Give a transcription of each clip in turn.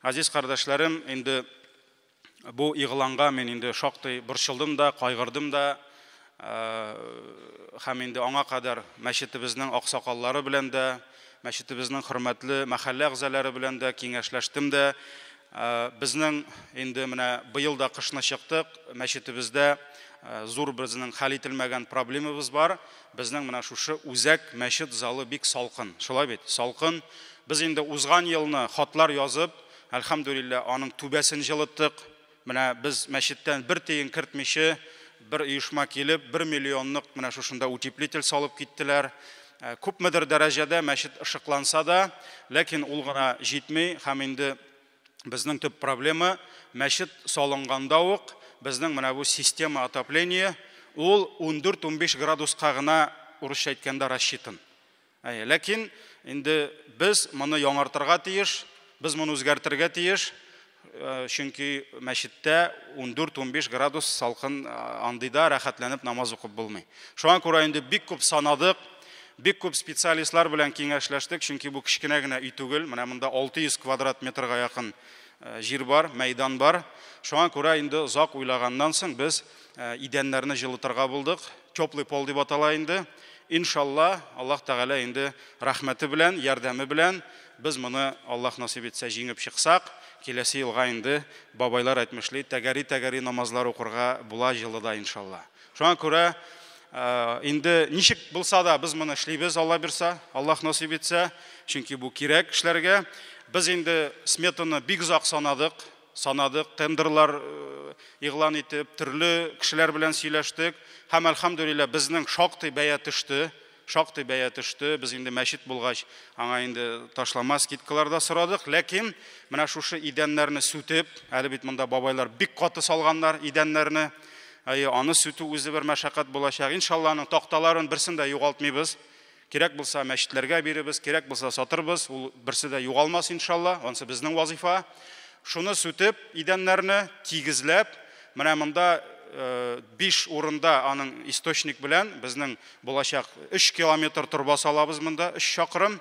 Азиз кардәшләрем, инде бу игъланга мин инде шактый борчылдым да, кайгырдым да, һәм инде аңа кадәр мәчетебезнең аксакаллары белән дә, мәчетебезнең хөрмәтле мәхәллә әгъзалары белән дә киңәшләштем дә. Безнең инде менә быел да кышны чыктык, мәчетебездә зур безнең хәл ителмәгән проблемабыз бар. Безнең менә шушы үзәк мәчет залы бик салкын. Шулай бит, салкын. Без инде узган елны хатлар язып, әлхәмдүлилләһ, аның түбәсен җылыттык. Менә без мәчеттән бер тиен кертмичә, бер оешма килеп, 1 миллионлык менә шушында утеплитель салып киттеләр. Күпмедер дәрәҗәдә мәчет ышыкланса да, ләкин ул гына җитми һәм инде безнең төп проблема мәчет салынганда ук безнең менә бу система отопления ул 14-15 градуска гына урысча әйткәндә рассчитан. Әйе, ләкин инде без моны яңартырга тиеш, без моны үзгәртергә тиеш, чөнки мәчеттә 14-15 градус салкын андыйда рәхәтләнеп намаз укып булмый. Шуңа күрә инде бик күп санадык, бик күп специалистлар белән киңәшләштек, чөнки бу кечкенә генә өй түгел, менә монда 600 квадрат метрга якын җир бар, мәйдан бар. Шуңа күрә инде озак уйлаганнан соң без идәннәрне җылытырга булдык. Теплый пол дип атала инде. Иншалла, Аллаһ Тәгалә инде рәхмәте белән, ярдәме белән без моны Аллаһ насыйп итсә җиңеп чыксак, киләсе елга инде бабайлар әйтмешли, тәгәри-тәгәри намазлар укырга була җылыда иншалла. Шуңа күрә инде ничек булса да без моны эшлибез, Алла бирса, Аллаһ насыйп итсә, чөнки бу кирәк эшләргә. Без инде сметаны бик озак санадык, санадык, тендерлар игълан итеп, төрле кешеләр белән сөйләштек һәм әлхәмдүлилләһ безнең шактый бәя төште, шактый бәя төште. Без инде мәчет булгач, аңа инде ташлама скидкалар да сорадык, ләкин менә шушы идәннәрне сүтеп, әле бит монда бабайлар бик каты салганнар идәннәрне. Әйе, аны сүтү үзе бер мәшәкать булачак. Иншалла, аның такталарын берсен дә югалтмыйбыз. Кирәк булса мәчетләргә бирербез, кирәк булса сатырбыз, ул берсе дә югалмас иншалла, ансы безнең вазифа. Шуны сүтеп, идәннәрне тигезләп, менә монда 5 урында аның источник белән безнең булачак 3 километр торба салабыз монда, 3 чакрым.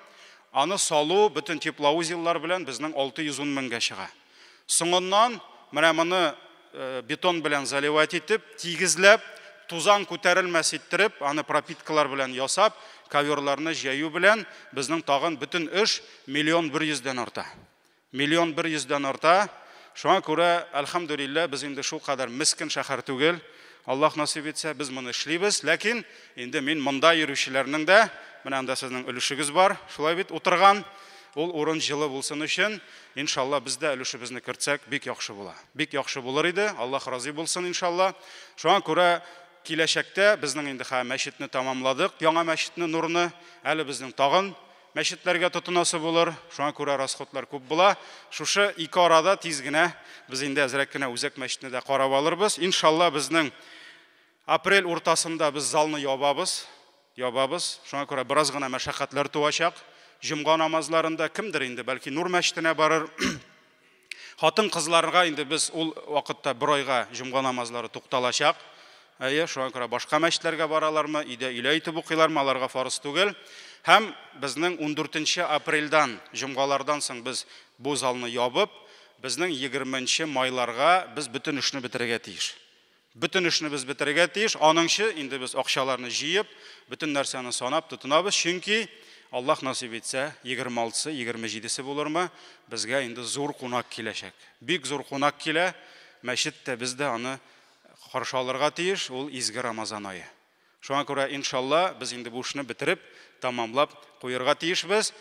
Аны салу бөтен теплоузеллар белән безнең 610 меңгә чыга. Соңыннан менә моны бетон белән заливать итеп, тигезләп, тузан күтәрелмәс иттереп, аны пропиткалар белән ясап, коверларны җәю белән безнең тагын бөтен эш миллион бер йөздән арта. Миллион бер йөздән арта. Шуңа күрә, әлхәмдүлилләһ, без инде шул кадәр мескен шәһәр түгел. Аллаһ насыйп итсә, без моны эшлибез. Ләкин инде мин монда йөрүчеләрнең дә, менә анда сезнең өлешегез бар, шулай бит, утырган. Ул урын җылы булсын өчен, иншалла, без дә өлешебезне кертсәк, бик яхшы була. Бик яхшы булыр иде, Аллаһ разый булсын, иншалла. Шуңа күрә киләчәктә безнең инде хә мәчетне тамамладык, яңа мәчетне, Нурны, әле безнең тагын мәчетләргә тотынасы булыр. Шуңа күрә расходлар күп була. Шушы ике арада тиз генә без инде әзрәк кенә үзәк мәчетне дә карап алырбыз. Иншалла, безнең апрель уртасында без залны ябабыз. Ябабыз. Шуңа күрә бераз гына мәшәкатьләр туачак. Җомга намазларында кемдер инде бәлки Нур мәчетенә барыр. Хатын-кызларга инде без ул вакытта бер айга җомга намазлары тукталачак. Әйе, шуңа күрә башка мәчетләргә баралармы, өйдә өйлә итеп укыйлармы, аларга фарыз түгел. Һәм безнең 14 апрельдан, җомгалардан соң без бу залны ябып, безнең 20 майларга без бөтен эшне бетерергә тиеш. Бөтен эшне без бетерергә тиеш. Аныңчы инде без акчаларны җыеп, бөтен нәрсәне санап тотынабыз, чөнки Аллаһ насыйп итсә, 26-сы, 27-се булырмы, безгә инде зур кунак киләчәк. Бик зур кунак килә, мәчет тә без дә аны каршы алырга тиеш, ул изге Рамазан ае. Шуңа күрә иншалла без инде бу эшне бетереп, тамамлап куярга тиешбез.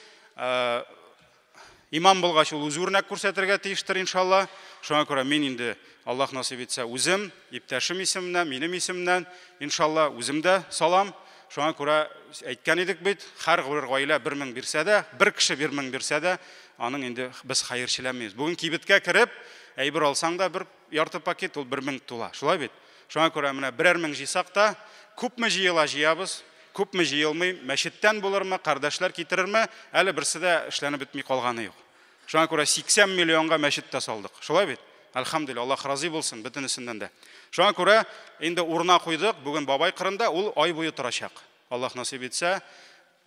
Имам булгач ул үзе үрнәк күрсәтергә тиештер иншалла. Шуңа күрә мин инде Аллаһ насыйп итсә үзем, иптәшем исеменнән, минем исемнән иншалла үзем дә салам. Шуңа күрә әйткән идек бит, һәр бер гаилә 1000 бирсә дә, бер кеше 1000 бирсә дә, аның инде без хәерчеләнмибез. Бүген кибеткә кереп, әйбер алсаң да бер ярты пакет ул 1000 тула. Шулай бит? Шуңа күрә менә берәр мең җыйсак та, күпме җыела җыябыз, күпме җыелмый, мәчеттән булырмы, кардәшләр китерерме, әле берсе дә эшләнеп бетми калганы юк. Шуңа күрә 80 миллионга мәчет тә салдык. Шулай бит? Әлхәмдүлилләһ, Аллаһ разый булсын бөтенесеннән дә. Шуңа күрә инде урна куйдык, бүген бабай кырында ул ай буе торачак. Аллаһ насыйп итсә,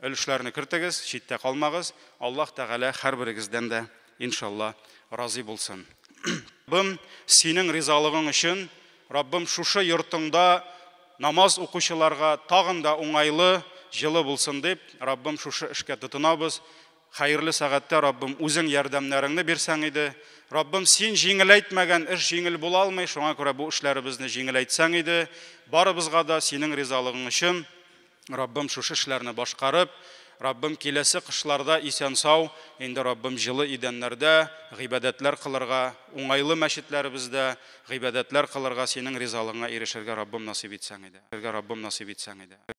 өлешләрне кертегез, читтә калмагыз. Аллаһ Тәгалә һәрберегездән дә иншалла разый булсын. Раббым, синең ризалыгың өчен, Раббым, шушы йортыңда намаз укучыларга тагын да уңайлы, җылы булсын дип, Раббым, шушы эшкә тотынабыз. Хәерле сәгатьтә, Раббым, үзең ярдәмнәреңне бирсәң иде. Раббым, син җиңеләйтмәгән эш җиңел була алмый, шуңа күрә бу эшләребезне җиңеләйтсәң иде. Барыбызга да синең ризалыгың өчен, Раббым, шушы эшләрне башкарып, Раббым, киләсе кышларда исән-сау, инде Раббым, җылы идәннәрдә гыйбадәтләр кылырга, уңайлы мәчетләребездә гыйбадәтләр кылырга, синең ризалыгыңа ирешергә Раббым насыйп итсәң иде. Раббым насыйп итсәң иде.